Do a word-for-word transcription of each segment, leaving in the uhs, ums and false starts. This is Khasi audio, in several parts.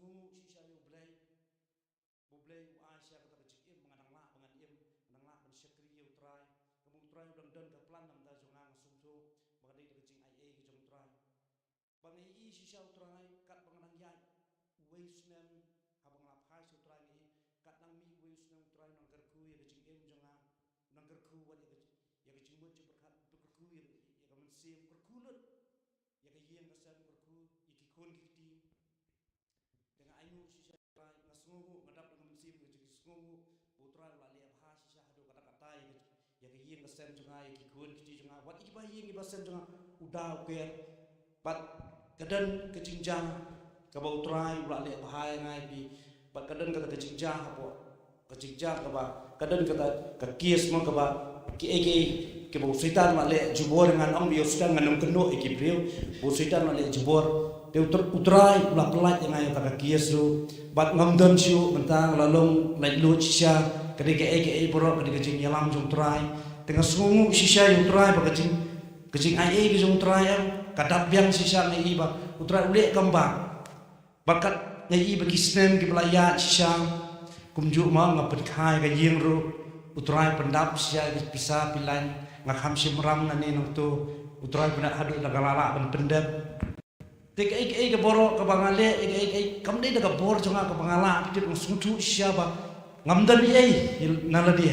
Sngewnguh shisha ïa U Blei. U Blei u ai shisha kata ka jingim ba nga dang lah ba ngan im, nga dang lah ban shakri ïa U Trai. Ka mut U Trai u dang don ka plan namar jong nga, nga sngewthuh ba ka dei ka jingaiei ka jong U Trai. Ba nga ïohi shisha U Trai katba nga dang ïaid uwei u snem, haba nga la phai sha U Trai nga ïohi katba nga dang mih uwei u snem U Trai u nang kyrkhu ïa ka jingim jong nga, u nang kyrkhu wat ïa ka, ïa ka jingmut jingpyrkhat, u kyrkhu ïa, ïa ka mynsiem, kyrkhu lut ïa ka ïing ka sem, kyrkhu ïa ki khun ki kti. Te nga ainguh shisha ïa U Trai, nga sngewnguh, nga dap da ka mynsiem ka jingsngewnguh ba U Trai u la leh bha shisha haduh katta katta ïa ka, ïa ka ïing ka sem jong nga, ïa ki khun ki kti jong nga, wat ïa kiba ïing kiba sem jong nga, u da u ker. Bad ka don ka jingjia kaba U Trai u la leh bha ïa nga ïa phi. Bad ka don kata ka jingjia hapoh ka jingjia kaba, ka don kata ka case mo kaba, kiei kiei kiba u Soitan u la leh jubor ïa nga, ngan ong ba ïa u Soitan, ngan ym kynnoh ïa ki briew, ba u Soitan u la leh jubor. Te U Tr-, U Trai u la pyllait ïa nga ïa kata ka case ruh. Bad ngam don shuh, mynta nga la long laitluid shisha. Ka dei kaei kaei baroh ka dei ka jingïalam jong U Trai. Te nga sngewnguh shisha ïa U Trai ba ka jing, ka jingaiei ka jong U Trai em ka dap biang shisha, nga ïohi ba U Trai u leh kam ba. Bad kat nga ïohi ba ki snem kiba la ïaid shisha, kumjuh ma nga pynkhie ka ïing ruh, U Trai pyndap shisha ïa ki pisa pyllein, nga kham shim ram nangne nangto, U Trai pyndap haduh ba nga la lah ban pyndep. Te kaei kaei ka baroh kaba nga leh, kaei kaei kam dei da ka bor jong nga kaba nga lah, phi tip, nga sngewthuh shisha ba ngam don ei ei na lade.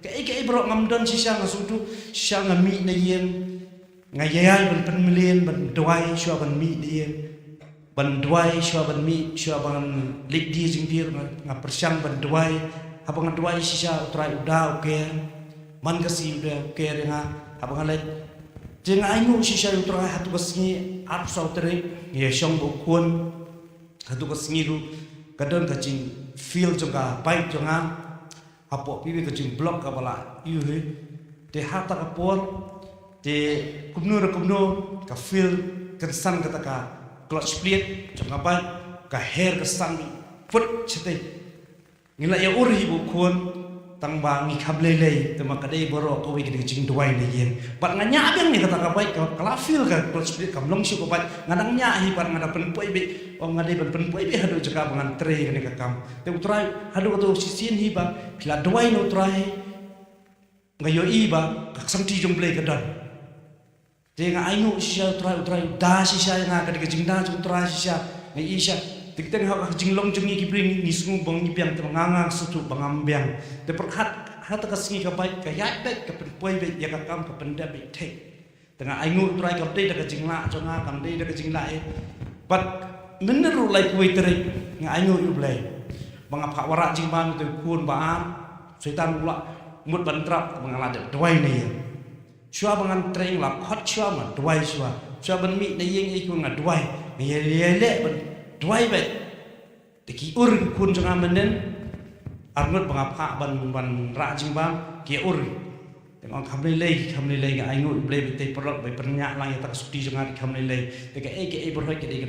Kaei kaei baroh ngam don shisha, nga sngewthuh shisha nga mih na ïing, nga ïai ban pynmlien, ban duwai shuwa ban mih na ïing. Ban duwai shuwa ban mih, shuwa ban leit die jingpir, nga, nga pyrshang ban duwai. Haba nga duwai shisha U Trai u da u ker. Man ka sngi u da u ker ïa nga haba nga leit. Te nga ainguh shisha ïa U Trai, hato ka sngi arphew saw tarik nga ïashong bad u khun. Hato ka sngi ruh ka don ka jingfail jong ka bike jong nga. Hapoh phi ka jingblock kaba la ïohi. Te ha kata ka por te kumno re kumno ka fail, kynsan kata ka clutch plate jong ka bike, ka hair ka san phut shatei. Ngi la ïa ur hi bad u khun, tang ba ngi kham lei lei, te ma ka dei baroh kawei ka dei ka jingduwai na ïing. Bad nga ñiah biang ïa kata ka bike, ka, ka la fail ka clutch plate, kam long shuh ka bike. Nga dang ñiah hi bad nga dang pynpoi beit, ong nga dei ban pynpoi beit haduh jaka ba ngan trei kane ka kam. Te U Trai, haduh kato shisien hi ba phi la duwai na U Trai, nga ïohi ba ka ksangti jong U Blei ka don. Te nga ainguh shisha U Trai, U Trai u da shisha ïa nga, ka dei ka jingda jong U Trai shisha. Nga ïohi shisha, teng teng ha ka jinglong jong ngi ki briew ngi sngew ba ngi biang, te nga, nga sngewthuh ba ngam biang. Te pyrkhat ha kata ka sngi ka bike ka ïaid beit, ka pynpoi beit ïa ka kam, ka pyndep beit thik. Te nga ainguh U Trai, kam dei da ka jinglah jong nga, kam dei da ka jinglah eh. Bad mynta ruh laiphew wei tarik nga ainguh ïa U Blei ba nga phah wanrah jingbam ïa uto u khun ba ar, Soitan u la mut ban trap, ba nga la dep duwai na ïing. Shuwa ba ngan trei nga la khot shuwa, nga duwai shuwa. Shuwa ban mih na ïing ïa ki khun nga duwai. Nga ïai, ïai leh ban duwai beit. Te ki ur ki khun jong nga mynnin, arngut ba nga phah ban, ban rah jingbam, ki ur. Te nga ong kham lei lei, kham lei lei, nga ainguh U Blei ba tei paralok ba pynñiah lang ïa kata ka sopti jong nga, kham lei lei. Te kaei kaei baroh ka dei,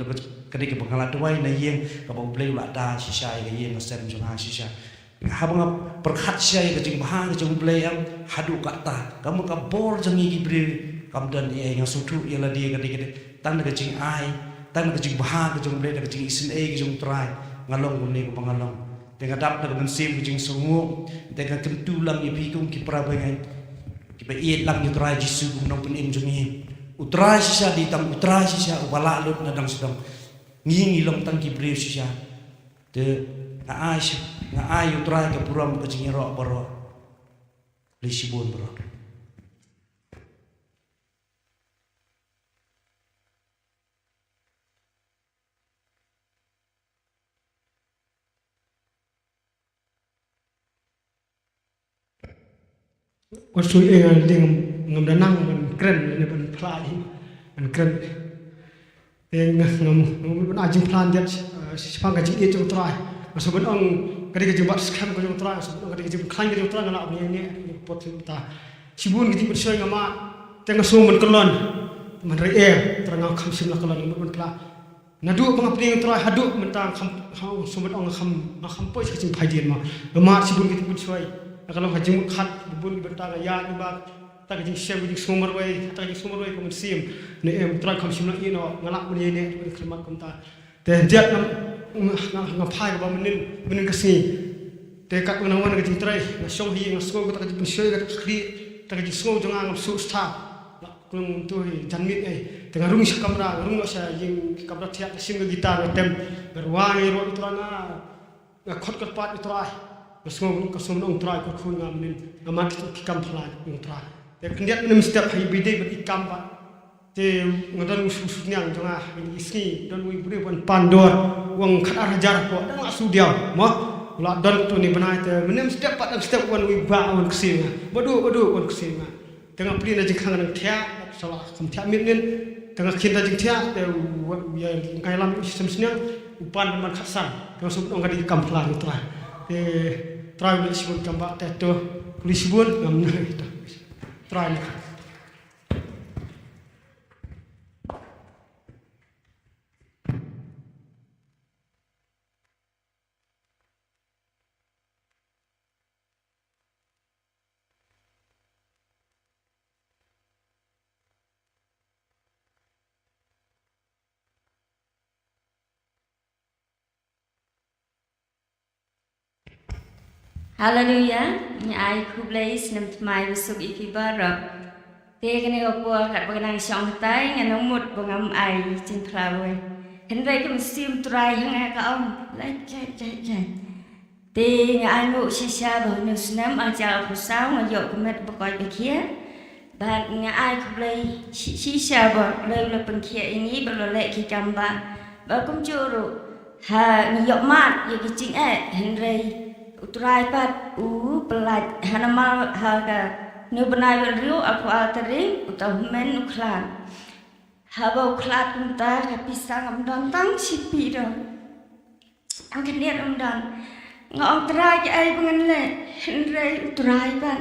ka dei kaba nga la duwai na ïing, kaba U Blei u la da shisha ïa ka ïing ka sem jong nga shisha. Haba nga pyrkhat shisha ïa ka jingbha ka jong U Blei em, haduh katta, ka mut ka bor jong ngi ki briew kam don ei ei. Nga sngewthuh ïa lade ka dei, ka dei tang da ka jingai, tang da ka jingbha ka jong U Blei, da ka jingisynei ka jong U Trai nga long kumne kaba nga long. Te nga dap da ka mynsiem ka jingsngewnguh, te nga kyntu lang ïa phi kum ki para bangeit kiba ïeit lang ïa U Trai Jisu kum u nongpynim jong ngi. U Trai shisha dei tang U Trai shisha uba lah lut na dang sha dang. Ngi ngi long tang ki briew shisha. Te nga ai shi-, nga ai ïa U Trai ka burom ka jingïaroh baroh. Khublei shibun baroh. Wat shu ïa nga dei ngam, ngam da nang ban kren ne ban phla hi, ban kren. Te nga, ngam, ngam, ngam ai jingphla ïa, eh, shaphang ka jingïeit jong U Trai. Nga shu ban ong ka dei ka jingbat skhem ka jong U Trai, nga shu ban ong ka dei ka jingkhlaiñ ka jong U Trai, nga lah ban ïaineh ïa ka por te mynta. Shibun ka jingpynshoi nga mad, te nga shu ban kyllon, ban rei em, te nga kham shym la kyllon, nga mut ban phla. Naduh ba nga pdiang U Trai haduh mynta nga kham, kham, shu ban ong nga kham, nga kham poi sha ka jingphaidien mo. Nga mad shibun ka jingpynshoi. Nga ka long ka jingmut khat, bun ki bynta nga ïaid bad kata ka jingshem, ka jingsngew marwei, kata ka jingsngew marwei ka mynsiem. Ne em, U Trai kham shym la ïehnoh, nga lah ban ïaineh, ban khlem mad kumta. Te ïa ngam, Nga, nga, nga phai kaba mynnin, mynnin ka sngi. Te katba nga nang wan ka jingtrei, nga shong hi, nga sngew kata ka jingpynshoi, kata ka khlieh, kata ka jingsngew jong nga ngam suk star. Nga klung tu hi, janmiet ei. Te nga rung sha kamra, nga rung sha ïing kamra thiah, nga shim ka guitar, nga tem, nga rwai, nga rwai u Trai, nga, nga khot kyrpad u Trai. Nga sngew, nga sngew ong Trai, kyrkhu nga mynnin, nga mad ki kam phylla u Trai. Te khyndiat mynnin step ha i bidei bad i kam bad. Te nga don u shu shu niang jong nga, ha kine ki sngi, don u briew ban pan dor, u ong khatar hajar ko, dang la shu diaw, mo. U la don tu ni bnai te, mynnin step pat dang step wan u ba wan ksiew nga. Badu, badu wan ksiew nga. Te nga plie na jingkhang dang thiah, sa la kam thiah miet nin. Te nga khin da jingthiah, te u, u, u, ïa, ngai lam u shisha sniang, u pan man khatsan. Te nga shu ong ka dei kam phylla u Trai. Te Trai u leh shibun kam ba te to, kuli shibun, ngam nai to. Trai ni. Haleluya, ngi ai khublei snem thymmai basuk ïa phi baroh. Te kane ka por katba nga nang shong hatai nga nang mut ba ngam ai jingphla wei. Hynrei ka mynsiem Trai ha nga ka ong, lait, lait, lait, lait. Te nga ainguh shisha ba une u snem ar hajar arphew saw nga ïoh ka met ba koit ba khiah. Bad nga ai khublei shi-, shisha ba U Blei u la pynkhiah ïa ngi ba la leh ki kam ba. Ba kumjuh ruh ha ngi ïoh mad ïa ki jingeh hynrei U Trai pat u pyllait ha namar ha kane u bnai ba hynriew arphew ar tarik uta u hynmen u khlad. Haba u khlad kumta ka pisa ngam don tang shi piro. Ang khyndiat ym don. Nga ong Trai kaei ba ngan leh hynrei U Trai pat.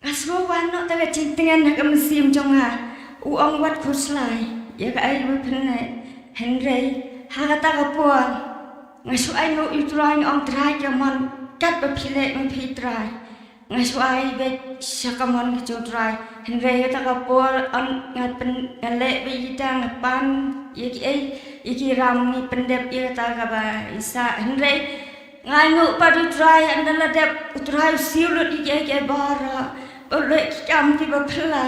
Nga sngew wan noh ta ka jingtngen ha ka mynsiem jong nga. U ong wat khuslai ïa kaei ba phin leh. Hynrei ha kata ka por nga shu ainguh ïa U Trai, nga ong Trai ka mon katba phi leh ma phi Trai. Nga shu ai beit sha ka mon ka jong U Trai. Hynrei kata ka por ong nga pyn-, nga leh beit ïa kita, nga pan ïa kiei, ïa ki ram ngi pyndep ïa kata kaba i sah. Hynrei nga ainguh pat U Trai, ynda la dep U Trai u siew lut ïa kiei kiei baroh. Ba u leh ki kam kiba phylla.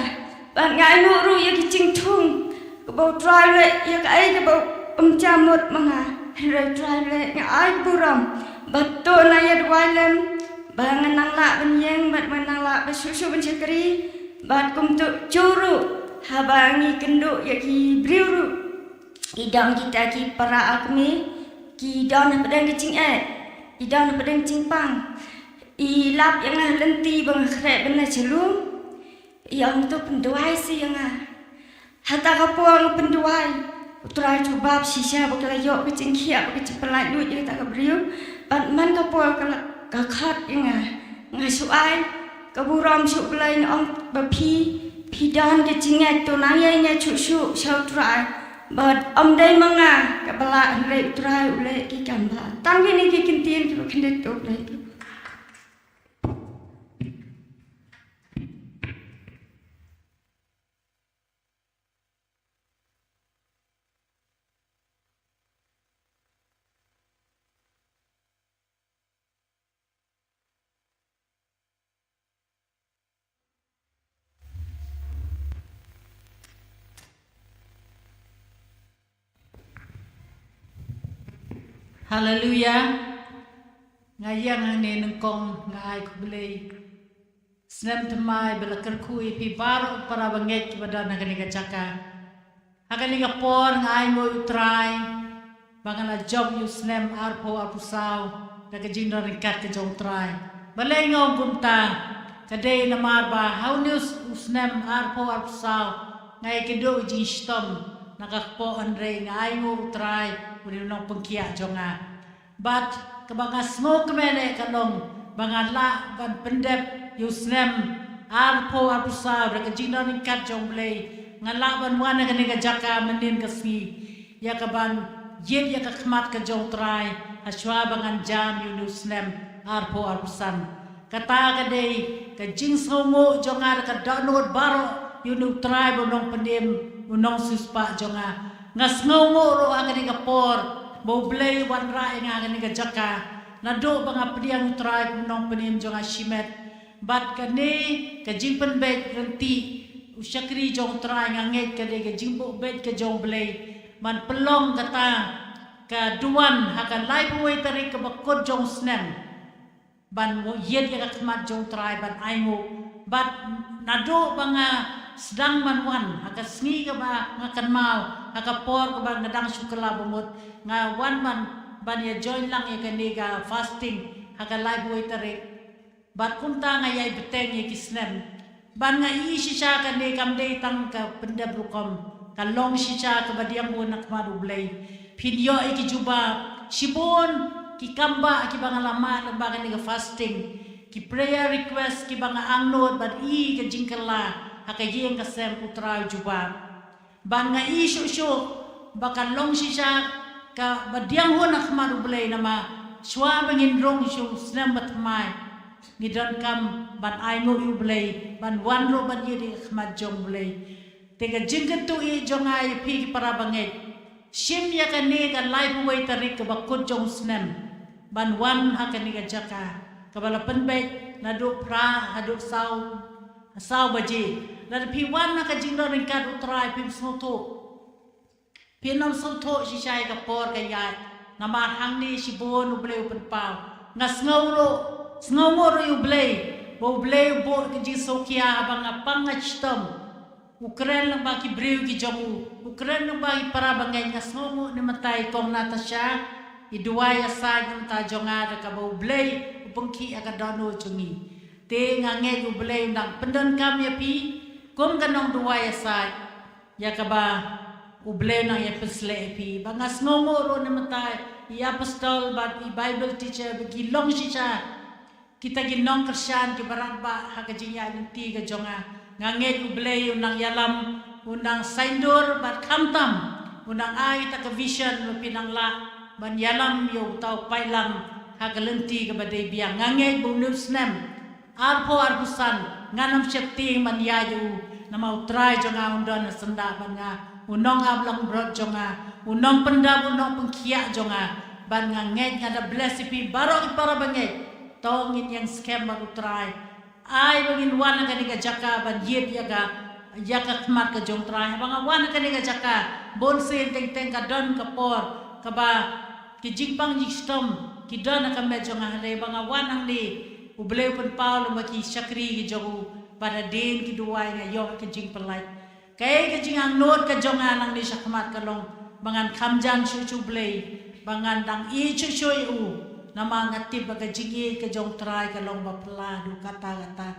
Bad nga ainguh ruh ïa ki jingthung kaba U Trai u leh ïa kaei kaba ym jam mut ma nga. Hynrei U Trai u leh, nga ai ka burom. Bad to na ïa duwai lem ba ngan nang lah ban ïeng, bad ngan nang lah ban shuh shuh ban shakri. Bad kumjuh ruh haba ngi kynduh ïa ki briew ruh, ki don kita ki para kmie, ki don hapdeng ki jingeh, ki don hapdeng jingpang. I lap ïa nga ha lynti ba nga khreh ban leit sha lum. I ong to pynduwai seh ïa nga. Hata ka por nga pynduwai, U Trai u jubab shisha ba ka la ïoh ka jingkhiah bad ka jingpyllait lut ïa kata ka briew. Bad man ka por ka la, ka khot ïa nga. Nga shu ai ka burom sha U Blei, nga ong ba phi, phi don ka jingngeit, to nang ïaid ngeit shuh shuh sha U Trai. Bad ym dei ma nga kaba lah, hynrei U Trai u leh ki kam ba. Tang kine ki ktien kiba khyndiat, to U Blei. Haleluya. Nga ïeng hangne nyngkong, nga ai khublei snem thymmai ba la kyrkhu ïa phi baroh para bangeit kiba don ha kane ka jaka. Ha kane ka por nga ainguh ïa U Trai ba nga la jop ïa u snem arphew arphew saw da ka jingdon ryngkat ka jong U Trai. Balei nga ong kumta? Ka dei namar ba ha une u snem arphew arphew saw nga ïakynduh jingshitom na ka kpoh, hynrei nga ainguh U Trai, une u nongpynkhiah jong nga. Bad kaba nga sngewkmen eh ka long ba nga lah ban pyndep ïa u snem arphew arphew saw da ka jingdon ryngkat jong U Blei. Nga lah ban wan ha kane ka jaka mynnin ka sngi ïa kaban ïit ïa ka khmat ka jong U Trai ha shuwa ba ngan jam ïa une u snem arphew arphew san. Kata ka dei ka jingsngewnguh jong nga da ka dohnud baroh ïa une u Trai ba u nongpynim, u nongsiewspah jong nga. Nga sngewnguh ruh ha kane ka por ba U Blei u wanrah ïa nga ha kane ka jaka. Naduh ba nga pdiang U Trai kum u nongpynim jong nga shimet. Bad kane ka jingpynbeit ryntih u shakri jong U Trai, nga ngeit ka dei ka jingbuh beit ka jong U Blei ban pynlong kata ka duwan ha ka laiphew wei tarik kaba kut jong u snem ban ïit ïa ka khmat jong U Trai ban ainguh. Bad naduh ba nga sdang ban wan ha ka sngi kaba nga kynmaw, ha ka por kaba nga dang shu kylla bamut, nga wan ban, ban ïa join lang ïa kane ka fasting ha ka laiphew wei tarik. Bad kumta nga ïai bteng ïa ki snem. Bad nga i shisha kane kam dei tang ka pyndep rukom, ka long shisha kaba diang bun ha khmat U Blei. Phin ïoh ïa ki jubab, shibun ki kambah kiba nga la mad lyngba kane ka fasting, ki prayer request kiba nga angnud bad i ka jingkylla ha ka ïing ka sem, U Trai u jubab. Bad nga i shuh shuh ba ka long shisha kaba diang hun ha khmat U Blei, namar shuwa ba ngin rung sha u snem bathymmai, ngi donkam ban ainguh ïa U Blei, ban wan ruh ban ïit ha khmat jong U Blei. Te ka jingkyntu ïa jong nga ïa phi ki para bangeit, shim ïa kane ka laiphew wei tarik kaba kut jong u snem ban wan ha kane ka jaka kaba la pynbeit naduh phra haduh saw, saw baje. Lada phi wan ha ka jingdon ryngkat U Trai, phim sngewthuh, phin ym sngewthuh shisha ïa ka por ka ïaid. Namar hangne shibun U Blei u pynpaw. Nga sngew ruh, sngewnguh ruh ïa U Blei ba U Blei u buh ka jingsngewkhia haba nga pang nga shitom. U kren lyngba ki briew ki jong u, u kren lyngba ki para bangeit. Nga sngewnguh na bynta i Kong Natasha, i Duwai Yasaid na bynta jong nga da kaba U Blei u pynkhiah ïa ka dohnud jong ngi. Te nga ngeit U Blei u nang pyndonkam ïa phi kum ka nong Duwai Yasaid, ïa kaba U Blei u nang ïa pynsleh ïa phi. Bad nga sngewnguh ruh na bynta i apostol bad i Bible teacher, ba ki long shisha kita ki nongkyrshan kiba radbah ha ka jingïaid lynti ka jong nga. Nga ngeit U Blei u nang ïalam, u nang saiñdur bad khamtam u nang ai kita ka vision ba phi nang lah ban ïalam ïa uta u paidlang ha ka lynti kaba dei biang. Nga ngeit ba une u snem arphew arphew san ngan ym sheptieng ban ïaid ïa u, namar U Trai jong nga un don ha syndah bad nga, u nongaplangbrot jong nga, u nongpyndap, u nongpynkhiah jong nga. Bad nga ngeit, nga da bless ïa phi baroh ki para bangeit. To ngin ïeng skhem bad U Trai. Ai ba ngin wan ha kane ka jaka ban ïit ïa ka, ïa ka khmat ka jong U Trai. Haba nga wan ha kane ka jaka, bun sien teng teng ka don ka por kaba ki jingpang jingshitom ki don ha ka met jong nga. Hynrei ba nga wan hangne, U Blei u pynpaw lyngba ki shakri ki jong u, bad hadien ki duwai nga ïoh ka jingpyllait. Kaei ka jingangnud ka jong nga nangne shakhmat ka long ba ngan kham jan shuh sha U Blei, ba ngan dang ïeit shuh shuh ïa u. Namar nga tip ba ka jingïeit ka jong U Trai ka long ba phylla haduh katta katta.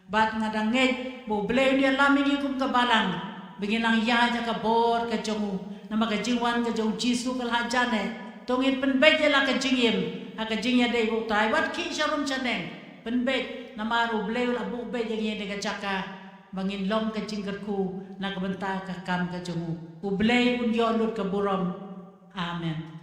Bad nga dang ngeit ba U Blei un ïalam ïa ngi kum ka balang ba ngin nang ïaid ha ka bor ka jong u. Namar ka jingwan ka jong U Jisu ka la hajan eh. To ngin pynbeit ïa la ka jingim ha ka jingïadei bad U Trai. Wat khih sharum shaneng, pynbeit, namar U Blei u la buh beit ïa ngi ha kane ka jaka ba ngin long ka jingkyrkhu na ka bynta ka kam ka jong u. U Blei un ïoh lut ka burom. Amen.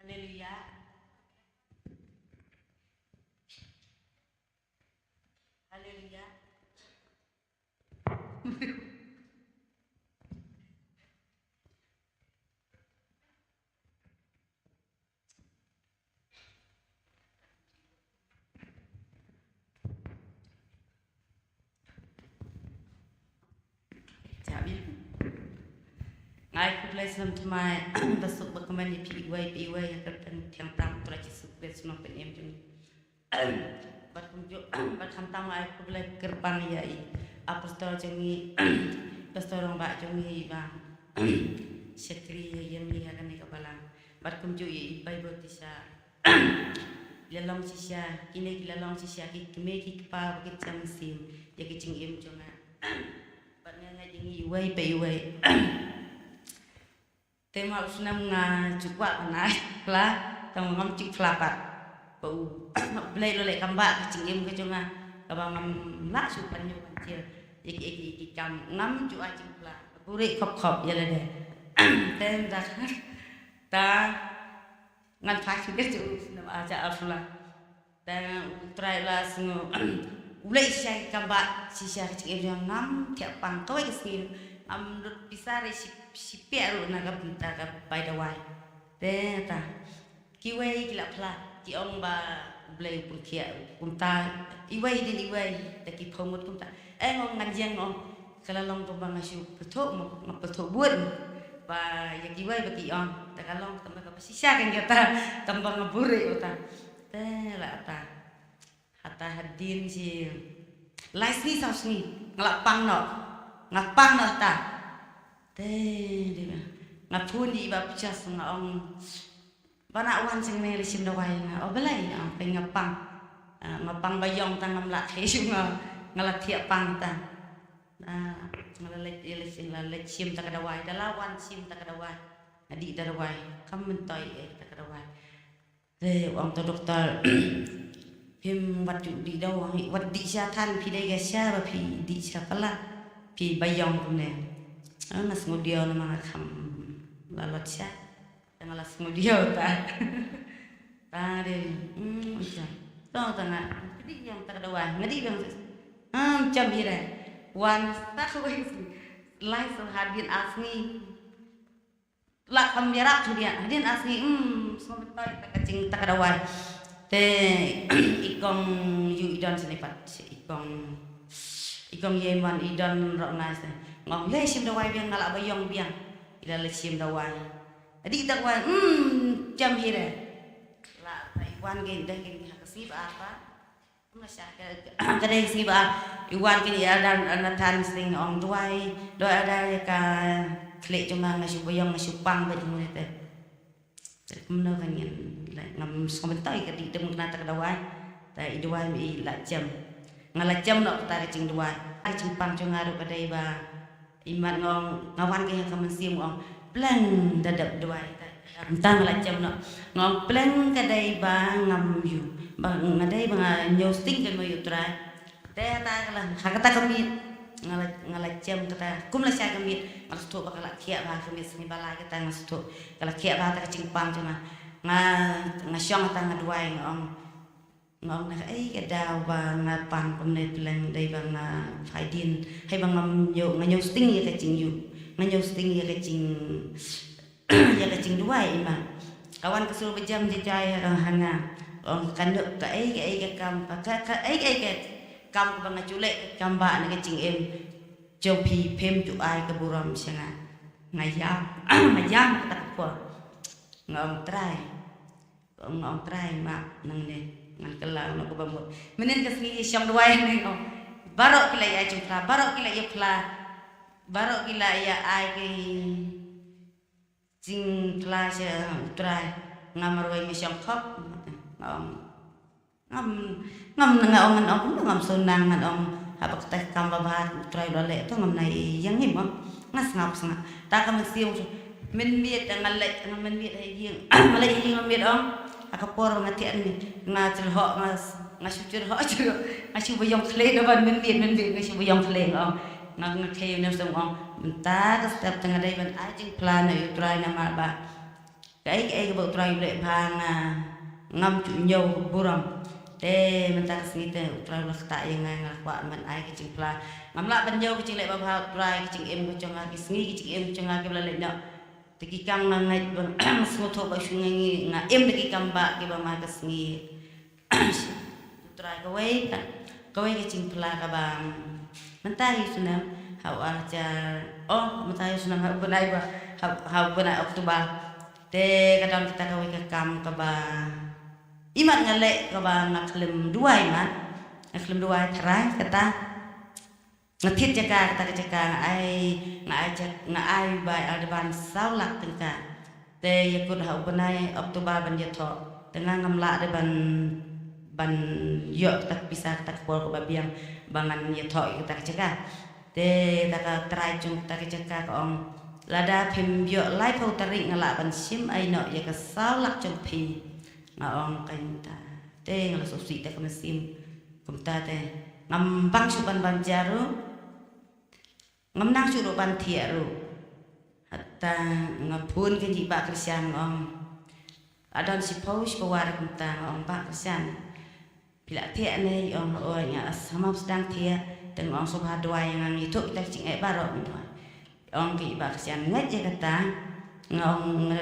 Haleluya. Haleluya. Nga ai khublei snem thymmai ba suk ba kmen ïa phi iwei pa iwei ha ka kyrteng thiang tang U Trai Jisu Khrist, u nongpynim jong ngi. Bad kumjuh, bad khamtam nga ai khublei kyrpang ïa i apostol jong ngi, Pastor Rangbah jong ngi, i bang shakri ïa ngi ha kane ka balang. Bad kumjuh ïa i Bible teacher. La long shisha, kine ki la long shisha ki kmie ki kpa ba ki jam sim ïa ki jingim jong nga. Bad nga ngeit ïa ngi iwei pa iwei. Te ma u snem nga ju kwah ban ai la. Tang ngam ju phla pat. Ba u Blei u la leh kam ba ka jingim ka jong nga. Kaba ngam lah shuh ban ïoh ban jia ïa ki, ïa ki, ïa ki kam, ngam ju ai jingphla. Buhrieh khop khop ïa lade. Te mynta ka, ta ngan phai shuh de ju nam a ja a phla. Te U Trai u la sngew, u leh shisha kam ba, shisha ka jingim jong nga, ngam thiah pang kawei ka sngi. Ngam lut pisa re shi, shi piah ruh na ka bynta ka bai dawai. Te ta kiwei ki la phla, ki ong ba U Blei u pynkhiah kumta, iwei din iwei, te ki phew ngut kumta. Eh, nga ong ngan ïeng, nga ong ka la long kumba nga shu pyrthuh, nga, nga pyrthuh bun ba ïa kiwei ba ki ong, te ka long kumba ka ba shisha kan kata, kumba nga buhrieh uta. Te la ta, hata hadien shi lai sngi saw sngi nga la pang noh, nga pang noh ta. Te, te nga phone ïa i Bah Pynshong, nga ong, "Bana wan sha nga, leit shim dawai." Nga, "Oh, balei?" Nga ong, "Peit nga pang. Ah, nga pang ba ïong, tang ngam lah khlei shuh, nga, nga la thiah pang ta." Ah, nga la leit, leit, la leit shim ta ka dawai, da la wan shim ta ka dawai. Nga dih ta dawai, kam myntoi eh ta ka dawai. Te u ong ta doktor, "Phim wat ju dih dawai, wat dih sha than, phi dei ka sha ba phi dih sha pala, phi ba ïong kumne." Ah, nga sngewdiaw namar nga kham la lot sha. Te nga la sngewdiaw ta. Ta de, hmm, ong ta. To ta nga, ka dih ïong ta ka dawai, nga dih biang. Hmm, jam hi re. Wan sa kawei, lai sa hadien ar sngi. La kham ïarap kham biang, hadien ar sngi, hmm, sngewbha ta ka jing ta ka dawai. Te i kong ïu i don sini pat, i kong, i kong Ïeimon i don rok nai sini. Nga ong, "Leit shim dawai biang, nga lah ba ïong biang." I la leit shim dawai. Dih ta dawai, hmm, jam hi re. La, la i wan kein, dei kein ha ka sngi ba ar pat. Kumba sha ka, ka dei ka sngi ba ar, i wan kein i Elder Nathan Sling, ong, "Duwai, duwai Elder ïa ka khlieh jong nga, nga shu ba ïong, nga shu pang ba jong nga te." Te kumno ka ngin, like, ngam sngewbha ta i ka dih dem kane ta ka dawai. Ta i dawai me i la jem. Nga la jem noh kata ka jingduwai. Ka jingpang jong nga ruh ka dei ba, imat nga ong, nga wan kein ha ka mynsiem nga ong, "Pleng da dep duwai." Mynta nga la jem noh. Nga ong, "Pleng ka dei ba ngam ïoh, ba nga dei ba nga ñiew sting ka mo ïoh trai." Te hata ka la, ha kata ka miet nga la, nga la jem kata, kum la sha ka miet nga la sngewthuh ba ka la khiah bha ka miet, sngi ba lai kata nga sngewthuh ka la khiah bha ta ka jingpang jong nga. Nga, nga shong hata nga duwai nga ong, nga ong, "Na kaei ka daw ba nga pang kumne, pleng dei ba nga phai dien, hei ba ngam ñiew, nga ñiew sting ïa ka jingïoh, nga ñiew sting ïa ka jing, ïa ka jingduwai, imat." Ka wan ka sur ba jem jai ha nga. Ong, "Kano kaei kaei ka kam, ka, ka, kaei kaei ka kam ba nga ju leh, ka kam ba na ka jingim jong phi, phim ju ai ka burom sha nga." Nga ïam, nga ïam kata ka por. Nga ong, "Trai." Nga ong, "Trai, map nangne, ngan kylla noh kaba mut." Mynnin ka sngi i shong duwai ne, ong, "Baroh ki la ïa jingphla, baroh ki la ïa phla, baroh ki la ïa ai ki jingphla sha U Trai. Nga marwei nga shong khop." Nga ong, ngam, ngam, nga ong, ngan ong, ngam sngewsynei, ngan ong, haba kata ka kam ba bha U Trai u la leh, to ngam nang ïeng hi mo. Nga sngap sngap. Ta ka mynsiem mynmiet nga leh, nga mynmiet ha ïing. Nga leh ha ïing mynmiet, ong. Ha ka por nga thiah ni, nga jyrhoh, nga, nga shu jyrhoh, jyrhoh. Nga shu ba ïong khlei, da ban mynmiet, mynmiet nga shu ba ïong khlei, ong. Nga, nga khlei ne shu ong, mynta ka step te nga dei ban ai jingphla na U Trai namar ba kaei kaei kaba U Trai u leh bha nga ngam ju ñiew burom. Te mynta ka sngi te U Trai u la ktah ïa nga, nga la kwah ban ai ka jingphla. Ngam lah ban ñiew ka jingleh babha U Trai, ka jingim ka jong nga, ki sngi ka jingim ka jong nga kiba la leit noh. Te ki kam nga ngeit ba nga sngewthuh ba shu nga ngi, nga im da ki kam ba kiba ma ka sngi. U Trai kawei ka, kawei ka jingphla kaba mynta hi snem ha u ar hajar, oh, mynta hi snem ha u bnai ba, ha, ha u bnai October. Te ka don kata kawei ka kam kaba imat nga leh kaba nga khlem duwai, imat nga khlem duwai, tharai kata. Nga thied jaka, kata ka jaka nga ai, nga ai jak-, nga ai bai Aldeban saw lak tyngka. Te ïa kut ha u bnai October ban ïathoh. Te nga ngam lah de ban, ban ïoh kata ka pisa, kata ka por kaba biang ba ngan ïathoh ïa kata ka jaka. Te kata ka trai jong kata ka jaka ka ong, lada phim ïoh laiphew tarik nga lah ban shim ai noh ïa ka saw lak jong phi. Nga ong kein ta, te nga la sngewsih da ka mynsiem. Kumta te ngam bang shuh ban bam ja ruh. Ngam nang shuh ruh ban thiah ruh. Hatta nga phone kein ïa i Bah Krishan nga ong, la don shiphew shiphew wah kumta, nga ong, Bah Krishan, phi la thiah ne? I ong, oi, nga sngewbha sdang thiah. Te nga ong, sngewbha duwai ïa nga, ngi ïathuh kita ki jingeh baroh. I ong kein i Bah Krishan, ngeit ïa kata. Nga ong,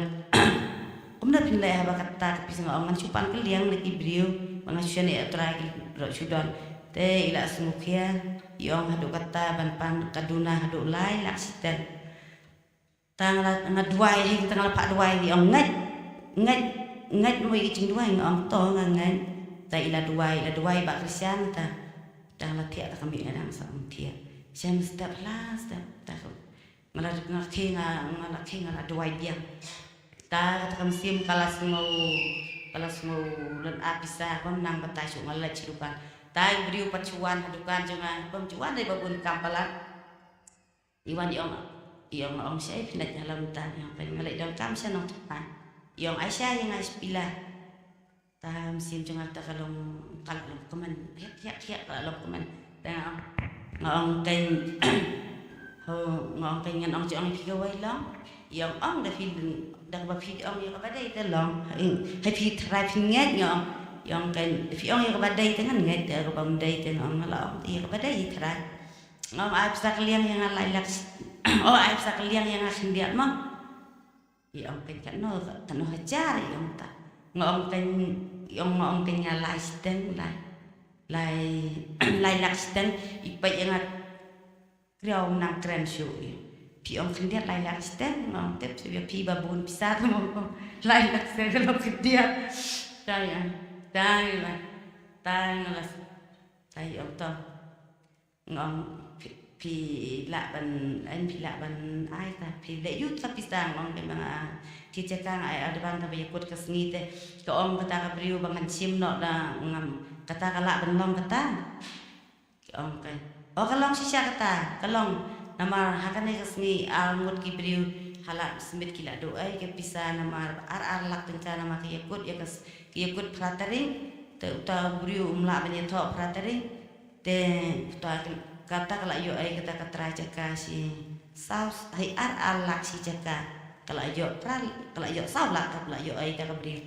kumno phin leh haba kata ka pisa? Nga ong, ngan shu pan kylliang na ki briew ba nga shu shaniah ïa U Trai, ki baroh shu don. Te i la sngewkhia, i ong, haduh kata ban pan ka duna haduh lai lak shiteng. Te nga la, nga duwai hi, te nga la phah duwai, i ong, ngeit, ngeit, ngeit mo ïa ki jingduwai? Nga ong, to, nga ngeit. Te i la duwai, i la duwai Bah Krishan, te te nga la thiah, te ka mih nga dang sa ong thiah. Shem step la step, te nga la, nga la khie, nga, nga la khie, nga la duwai biang. Te kata ka mynsiem ka la sngew, ka la sngew lyngngoh pisa, bym nang batai shuh, nga leit sha dukan. Te i briew pat shu wan ha dukan jong nga, bym shu wan, dei ba bun kam palat. I wan i ong, i ong, ong, shaei phi leit halor mynta? I ong, nga leit donkam sha nongthapai. I ong, ai sha ïa nga shi pila. Te mynsiem jong nga te ka long, ka la long kmen, hiak hiak hiak, ka la long kmen. Te nga ong, nga ong kein, ho, nga ong kein, ngan ong jong ïa phi kawei long. I ong, ong, da phi, da kaba phi ong ïa kaba dei te long. Hei phi tharai phin ngeit? Nga ong, i ong kein, da phi ong ïa kaba dei te ngan ngeit, da kaba ym dei te, nga ong, nga la ong ïa kaba dei, tharai. Nga ong, ai pisa kylliang ïa nga lai lak. Oh, ai pisa kylliang ïa nga khyndiat mo. I ong kein, katno, katno hajar? I ong ta. Nga ong kein, i ong, nga ong kein, nga lai shiteng, lai, lai, lai lak shiteng. I peit ïa nga, kren nang kren shuh. Phi ong khyndiat lai lak shiteng? Nga ong, tip shuh ïa phi ba bun pisa te mo, lai lak shiteng ka long khyndiat. Te ïa, te ïa, te nga la, te i ong to. Nga ong, phi, phi lah ban, eh, phi lah ban ai ta, phi leh ïa ka pisa? Nga ong, kaba nga, ki jaka nga ai advance kaba ïakut ka sngi te. Ka ong kata ka briew ba ngan shim noh da ngam, kata ka lah ban long kata? Ka ong kein, oh, ka long shisha kata, ka long. Namar ha kane ka sngi ar ngut ki briew ha la submit ki la duh ei ka pisa, namar ar ar lak tyngka, namar ka ïakut ïa ka s-, ka ïakut phra tarik. Te uta u briew um lah ban ïathoh phra tarik. Te kata, kata ka la ïoh ei, kata ka trai jaka shi saw, hei, ar ar lak shi jaka. Ka la ïoh phra, ka la ïoh saw lak, ka la ïoh ei ta ka briew.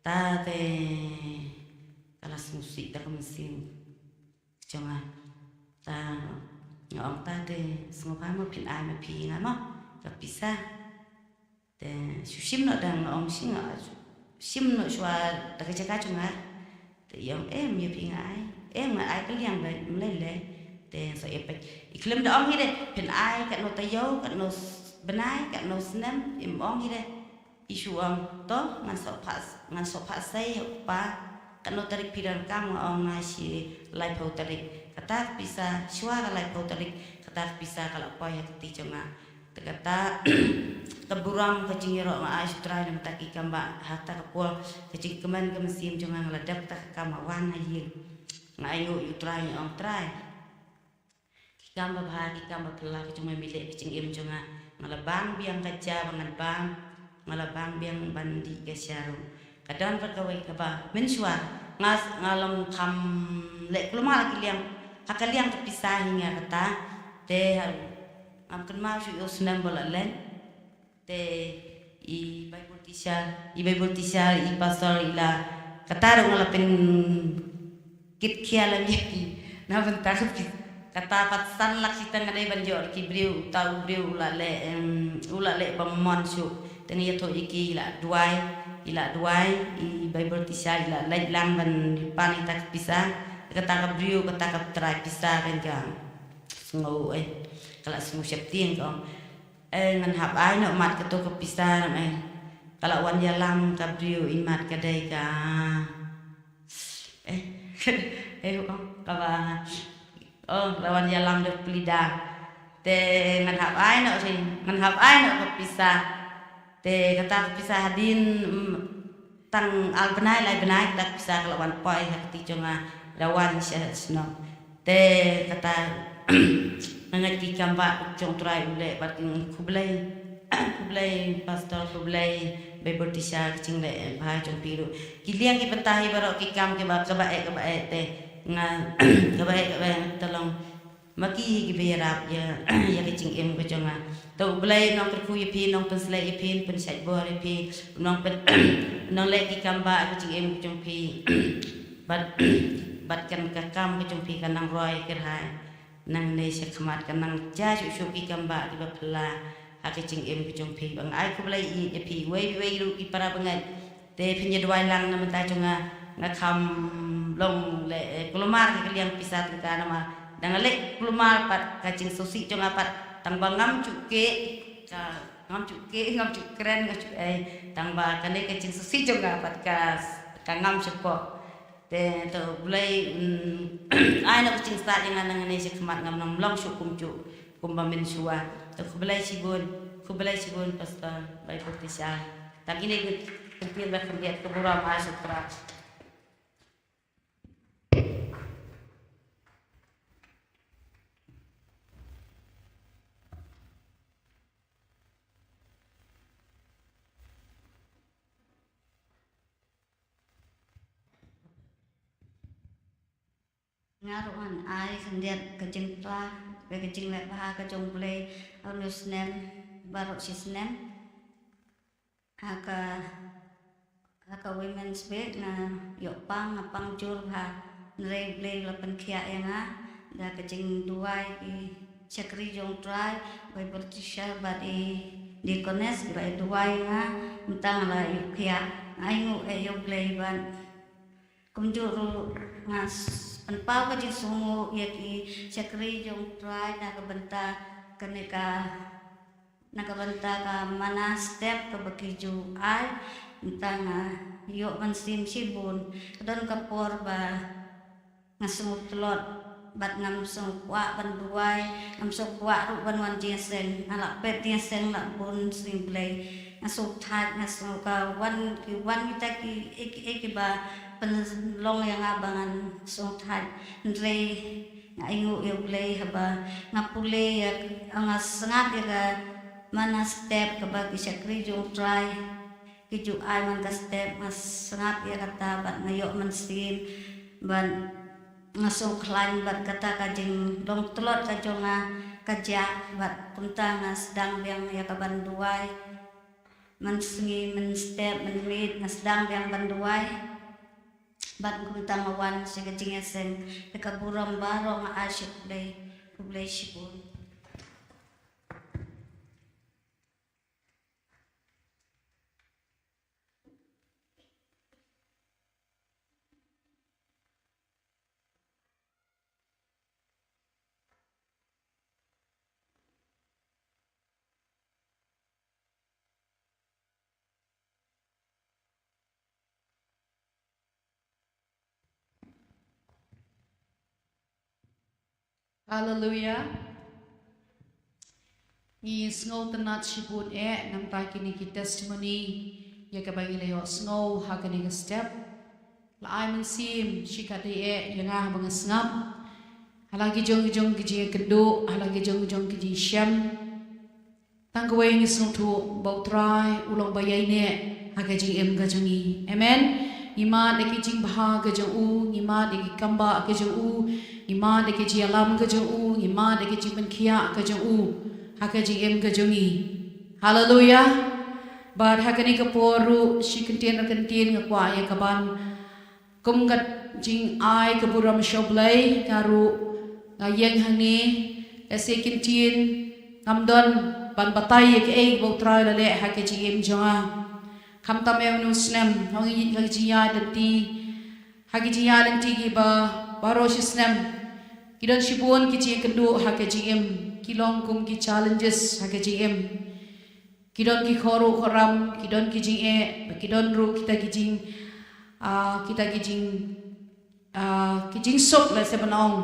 Ta te ka la sngewsih ta ka mynsiem jong nga. Ta nga ong, ta te sngewbha mo phin ai ma phi nga mo ka pisa. Te shu shim noh da, nga ong, shi nga shim noh shuwa da ka jaka jong nga. Te i ong, em, ïa phi nga ai, em, nga ai kylliang ba ym lei lei. Te sa ïa peit, i khlem da ong hi de phin ai katno taïew, katno s-, bnai, katno snem, im ong hi de. I shu ong, to ngan sa phah, ngan sa phah sei ha u kpa. Katno tarik phi donkam? Nga ong, nga shi laiphew tarik. Kata ka pisa, shuwa ka laiphew tarik, kata ka pisa ka la poi ha ka kti jong nga. Te kata ka burom ka jingïaroh nga ai sha U Trai na ka bynta ki kam ba ha kata ka por, ka jingkmen ka mynsiem jong nga, nga la dep kata ka kam, nga wan ha ïing. Nga ainguh ïa U Trai, nga ong, Trai, ki kam babha, ki kam baphylla ka jong me me leh ha ka jingim jong nga. Nga la bang biang ka ja ba ngan bang, nga la bang biang ban dih ka sha ruh. Ka don pat kawei kaba mynshuwa nga, nga long kham leh kulmar ha ki liang, ha ka liang ka pisa hi nga kata. Te ha, ngam kynmaw shuh ïa u snem ba la leit. Te i Bible teacher, i Bible teacher, i pastor, i la, kata ruh nga la pynkit khia lem ïa ki na bynta ka pisa. Kata pat san lak shiteng nga dei ban ïoh ki briew, uta u briew u la leh, em, u la leh ba mon shuh. Te nga ïathuh ïa ki, i la duwai, i la duwai, i Bible teacher i la leit lang ban pan ïa kata ka pisa. Kata ka briew, kata ka trai pisa kan ka sngew, eh, ka la sngew sheptieng, ka ong, eh, ngan hap ai noh mat kato ka pisa, eh. Ka la wan ïalam ka briew, i mat ka dei ka, eh, eh, oh, kaba, oh, la wan ïalam da u Pli Da. Te ngan hap ai noh shi, ngan hap ai noh ka pisa. Te kata ka pisa hadien, mm, tang ar bnai, lai bnai, kata ka pisa ka la wan poi ha ka kti jong nga, la wan sha shnong. Te kata nga ngeit ki kam ba jong U Trai u leh bad ki, khublei, khublei pastor, khublei Bible teacher, ka jingleh bha jong phi ruh. Ki liang ki bynta hi baroh ki kam kiba, kaba eh, kaba eh te. Nga, kaba eh, kaba eh te long ma ki hi kiba ïarap ïa, ïa ka jingim ka jong nga. To U Blei un nang kyrkhu ïa phi, un nang pynshlei ïa phi, un pynshait bor ïa phi, un nang pyn, un nang leh ki kam ba ka jingim ka jong phi. Bad, bad kan ka kam ka jong phi kan nang roi kyrhai. Nangne shakhmat kan nang jia shuh shuh ki kam ba kiba phylla ha ka jingim ka jong phi. Ba nga ai khublei ïa phi wei wei ruh ki para bangeit. Te phin ïa duwai lang na mynta jong nga, nga kham long leh, eh, kulmar ki ka liang pisa tyngka namar dang leh kulmar pat ka jingsngewsih jong nga pat tang ba ngam ju keh, ka ngam ju keh, ngam ju kren, ngam ju ei, tang ba kane ka jingsngewsih jong nga pat ka, ka ngam shapoh. Te to Blei, mm, ai na ka jingstad ïa nga nangne shakhmat ngam nang long shuh kumjuh kumba mynshuwa. To khublei shibun, khublei shibun Pastor Bible teacher. Tang kine ki kyntien ba khyndiat, ka burom ai sha U Trai. Nga ruh ngan ai khyndiat ka jingkyrpad, ka jingleh bha ka jong U Blei, ha une u snem baroh shi snem. Ha ka, ha ka Women's Week nga ïoh pang, nga pang jur bha. Hynrei U Blei u la pynkhiah ïa nga da ka jingduwai ki shakri jong U Trai, Bible teacher bad i deaconess kiba ïa duwai ïa nga, mynta nga la ïoh khiah. Nga ainguh ïa U Blei bad kumjuh ruh nga s-, pynpaw ka jingsngewnguh ïa ki shakri jong U Trai na ka bynta kane ka, na ka bynta ka mana step kaba ki ju ai. Mynta nga ïoh mynsiem shibun. Ka don ka por ba nga sngew tlot bad ngam sngew kwah ban duwai, ngam sngew kwah ruh ban wan jingïaseng. Nga la peit jingïaseng la bun sngi Blei. Nga sngew thait, nga sngew ka wan, ki wan kita ki, ki, ki, kiba pynlong ïa nga ba ngan sngew thait. Hynrei nga ainguh ïa U Blei haba nga pule ïa, nga sngap ïa ka mana step kaba ki shakri jong U Trai ki ju ai man ka step, nga sngap ïa kata bad nga ïoh mynsiem bad nga sngewkhlaiñ bad kata ka jinglong tlot ka jong nga ka jia bad kumta nga sdang biang ïa ka ban duwai. Mynsngi, mynstep, mynmiet nga sdang biang ban duwai. Bad kumta nga wan sha ka jingïaseng, ïa ka burom baroh nga ai sha U Blei, U Blei shibun. Haleluia. Ngi sngewtynnat shibun eh namar kine ki testimony ïa kaba ngi la ïohsngew ha kane ka step. La ai mynsiem shikatdei eh ïa nga haba nga sngap. Ha la ki jong ki jong ki jingkynduh, ha la ki jong ki jong ki jingshem. Tang kawei ngi sngewthuh ba U Trai u long ba ïaineh ha ka jingim ka jong ngi. Amen. Ngi mad ïa ki jingbha ka jong u, ngi mad ïa ki kambah ka jong u, ngi mad ïa ki jingïalam ka jong u, ngi mad ïa ki jingpynkhiah ka jong u ha ka jingim ka jong ngi. Haleluia. Bad ha kane ka por ruh shi kyntien ar kyntien nga kwah ïa ka ban Kum ka jingai ka burom sha U Blei, nga ruh nga ïeng hangne, lehse ki ktien ngam don ban batai ïa kaei ba U Trai u la leh ha ka jingim jong nga. Khamtam ïa une u snem, ha ka jingïaid lynti, ha ka jingïaid lynti kiba baroh shi snem, ki don shibun ki jingkynduh ha ka jingim, ki long kum ki challenges ha ka jingim. Ki don ki khoro khoram, ki don ki jingeh, ki don ruh kita ki jing, ah, kita ki jing, ah, ki jingsuk lehse ban ong.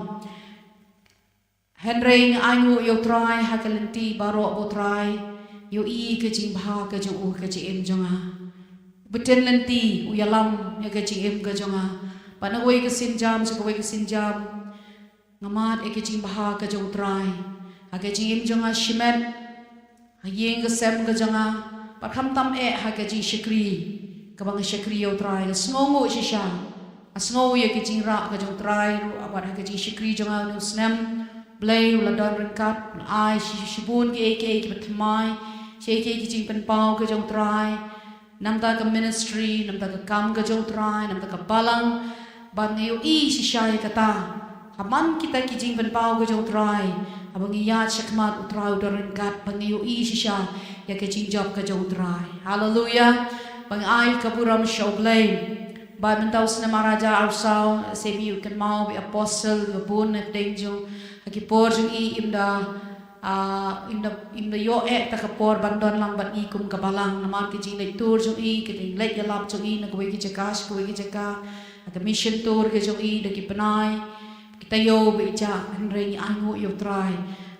Hynrei nga ainguh ïa U Trai ha ka lynti baroh ba U Trai u ïohi ka jingbha ka jong u ha ka jingim jong nga. Bteng lynti u ïalam ïa ka jingim ka jong nga. Bad na kawei ka sienjam sha kawei ka sienjam. Nga mad ïa ka jingbha ka jong U Trai ha ka jingim jong nga shimet, ha ïing ka sem ka jong nga, Bad khamtam eh ha ka jingshakri kaba nga shakri ïa U Trai, nga sngewnguh shisha. Nga sngew ïa ka jingrah ka jong U Trai ruh, bad ha ka jingshakri jong nga une u snem. Blei u la don ryngkat, u la ai shi- shibun kiei kiei kiba thymmai, shi kiei ki jingpynpaw ka jong U Trai. Namar ka ministry, namar ka kam ka jong U Trai, namar ka balang. Bad nga ïohi shisha ïa kata. Ha man kita ki jingpynpaw ka jong U Trai, haba ngi ïaid shakhmat, U Trai u don ryngkat, bad nga ïohi shisha ïa ka jingjop ka jong U Trai. Haleluya. Bad nga ai ka burom sha U Blei. Bad mynta u snem ar hajar arphew saw, sa ïa u kynmaw ba i apostle, ba bun na pdeng jong, ha ki por jong i im da, ah, im da, im da ïoh eh ta ka por ban don lang bad ngi kum ka balang, namar ka jingleit tour jong i, ka jingleit ïalap jong i na kawei ka jaka sha kawei ka jaka, ha ka mission tour ka jong i da ki bnai, ki taïew ba i jah, hynrei ngi ainguh ïa U Trai.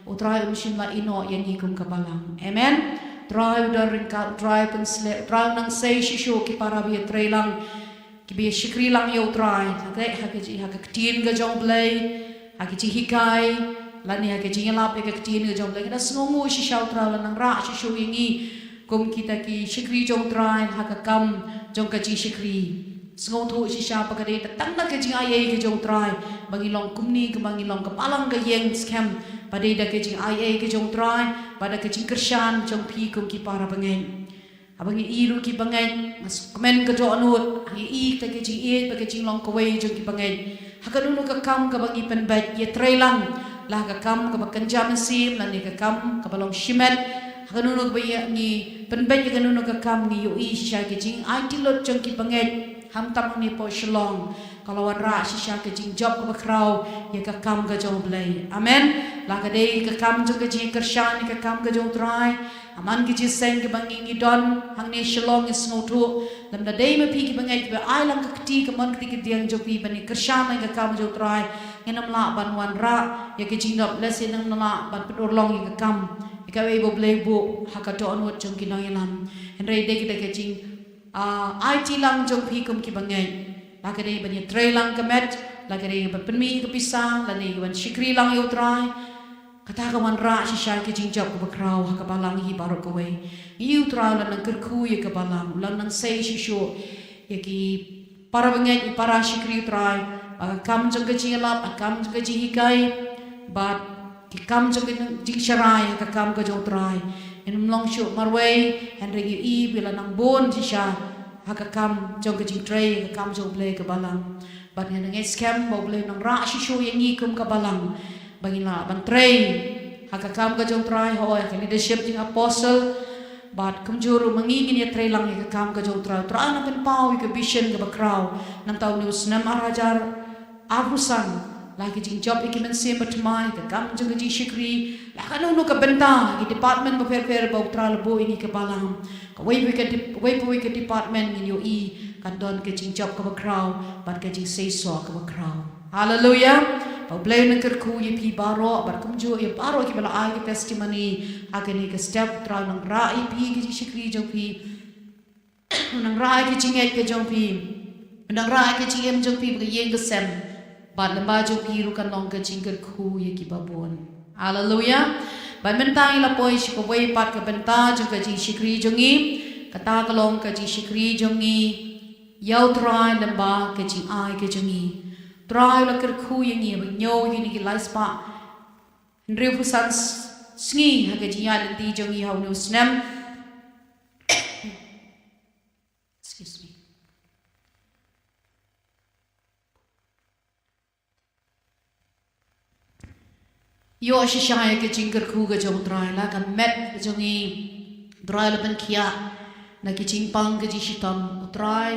U Trai um shym la ïehnoh ïa ngi kum ka balang. Amen. U Trai u don ryngkat, U Trai u pynshlur, U Trai u nang sei shisha ki para ba ïatreilang, kiba ïashakri lang ïa U Trai, ha ka, ha ka ji-, ha ka ktien ka jong U Blei, ha ka jinghikai, lane ha ka jingïalap ïa ka ktien ka jong U Blei. Nga da sngewnguh shisha U Trai u la nang rah shisha ïa ngi kum kita ki shakri jong U Trai ha ka kam jong ka jingshakri. Sngewthuh shisha ba ka dei tang da ka jingaiei ka jong U Trai ba ngi long kumne, kaba ngi long ka balang ka ïeng skhem, ba dei da ka jingaiei ka jong U Trai, ba da ka jingkyrshan jong phi kum ki para bangeit. Haba ngi ïohi ruh ki bangeit, nga sngewkmen ka dohnud, ngi ïohi ta ka jingïeit bad ka jinglong kawei jong ki bangeit. Ha kano kano ka kam kaba ngi pynbeit, ïatreilang, la ha ka kam kaba kynja mynsiem, lane ka kam kaba long shimet. Ha kano kano kaba ïa ngi pynbeit, ha kano kano ka kam ngi ïohi shisha ka jingaiti lut jong ki bangeit. Khamtam hangne hapoh Shillong, ka la wanrah shisha ka jingjop kaba khraw ïa ka kam ka jong U Blei. Amen. La ka dei ka kam jong ka jingkyrshan ïa ka kam ka jong U Trai. Ha man ki jingïaseng kiba ngi, ngi don hangne Shillong, ngi sngewthuh, lymda dei ma phi ki bangeit kiba ai lang ka kti, ka mon kti ka diang jong phi ban ïakyrshan lang ïa ka kam jong U Trai, ngin ym lah ban wanrah ïa ka jingdop, lehse ngin ym lah ban pynurlong ïa ka kam, ïa kawei ba U Blei u buh ha ka dohnud jong ki nongïalam. Hynrei dei ka, dei ka jing Ah, aiti lang jong phi kum ki bangeit. La ka dei ban ïatreilang ka met, la ka dei ban pynmih ka pisa, lane ban shakri lang ïa U Trai. Kata ka wanrah shisha ka jingjop kaba khraw ha ka balang hi baroh kawei. Ngi ïohi U Trai u la nang kyrkhu ïa ka balang, u la nang sei shisha ïa ki para bangeit, ïa ki para shakri U Trai, ha ka kam jong ka jingïalap, ha ka kam jong ka jinghikai, bad ki kam jong ka jingsharai ha ka kam ka jong U Trai. Ngin ym long shuh marwei, hynrei ngi ïohi ba la nang bun shisha ha ka kam jong ka jingtrei, ha ka kam jong U Blei ka balang. Bad ngi ngeit skhem ba U Blei u nang rah shisha ïa ngi kum ka balang, ba ngin lah ban trei ha ka kam ka jong U Trai, hooid, ha ka leadership jong ki apostle. Bad kumjuh ruh ma ngi, ngin ïatreilang ïa ka kam ka jong U Trai. U Trai u nang pynpaw ïa ka vision kaba khraw. Namar une u snem ar hajar arphew san, la ki jingjop ïa ki mynsiem bathymmai, ka kam jong ka jingshakri, la kano kano ka bynta, ki department bapher bapher ba U Trai u la buh ïa ngi ka balang. Kawei pa kawei ka dep-, kawei pa kawei ka department ngin ïohi kan don ka jingjop kaba khraw bad ka jingseisoh kaba khraw. Haleluya. Ba U Blei u nang kyrkhu ïa phi baroh, bad kumjuh ïa baroh kiba la ai ka testimony ha kane ka step. U Trai u nang rah ïa phi, ka jingshakri jong phi. U nang rah ïa ka jingngeit ka jong phi. U nang rah ïa ka jingim jong phi bad ka ïing ka sem. Bad lyngba jong phi ruh kan long ka jingkyrkhu ïa kiba bun. Haleluya. Bad mynta ngi la poi sha kawei pat ka bynta jong ka jingshakri jong ngi. Kata ka long ka jingshakri jong ngi ïa U Trai lyngba ka jingai ka jong ngi. U Trai u la kyrkhu ïa ngi, ba ngi ñiew ïa kine ki lai spah hynriewphew san s-, sngi ha ka jingïaid lynti jong ngi ha une u snem. Excuse me. Ïoh shisha ïa ka jingkyrkhu ka jong U Trai, la ka met ka jong ngi, U Trai u la pynkhiah na ki jingpang ka jingshitom. U Trai